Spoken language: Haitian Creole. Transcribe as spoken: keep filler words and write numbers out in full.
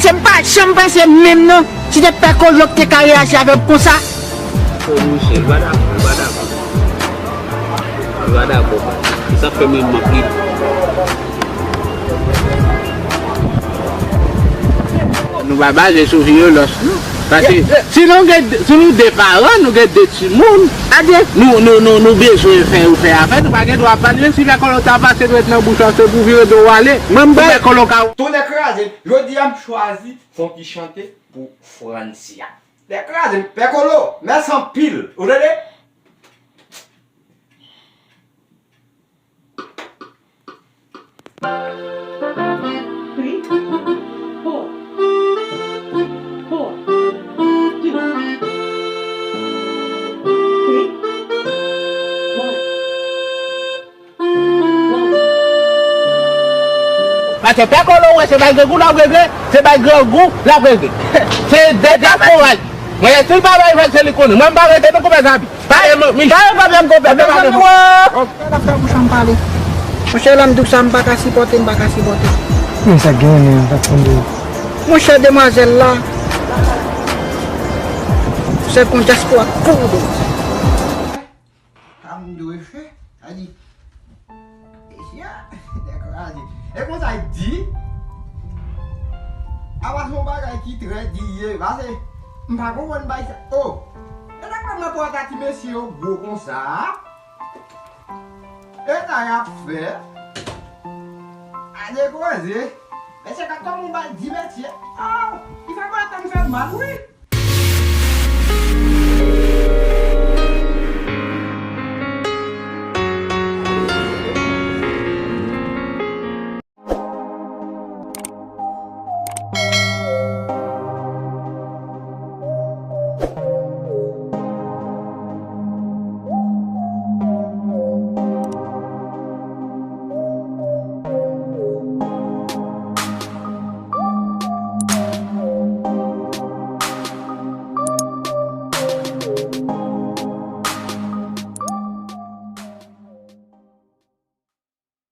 M pa janm panse menm non, si te Pè Kolo ki te ka reyaji avè m konsa. Pè Kolo, monchè, li pa dakò, li pa dakò. Li pa dakò, papa. E sa fè menm m ap ri. Nou pa baze sou vyolans, non. Paske si nou gen, si nou de paran, nou gen de timoun, nou, nou, nou, nou bezwen fè, fè afè, nou pa gen dwa pale. Si Pè Kolo ta pase dwèt nan bouch ou, se pou vire do w ale. Mwen m bay Pè Kolo ka. Tonnè kraze m, jodi a m chwazi fè yon ti chante pou Francia. Tonnè kraze m, Pè Kolo, mèsi anpil. Ou tande? Three, four, four, two, three, one. Paske Pè Kolo wè se bay grangou l ap regle, se bay grangou l ap regle. Se de diaspora. Mwen, si l pa bay fèt, se li konnen. Mwen, m pa rete non, konpè Zabi. Pa gen pwoblèm, konpè. Mezanmi, wo! N ap fè bouch an pale. Monchè, lè m di w sa, m pa ka sipòte, m pa ka sipòte. Men sa k genyen menm, pa konn de. Monchè, demwazèl la, se yon diaspora pou ou. Sa m dwe fè? Sa di, mesye a, dekraze. E konsa l di, apa se yon bagay ki trè di ye, pase m pa konprann bay sa. O, e sa k fè m nan pòt a ti mesye yo gwo konsa a? E sa y ap fè? A dekoze. Mesye, gad kòman w bay di mesye. O, li fè mwen tann fè mal, wi.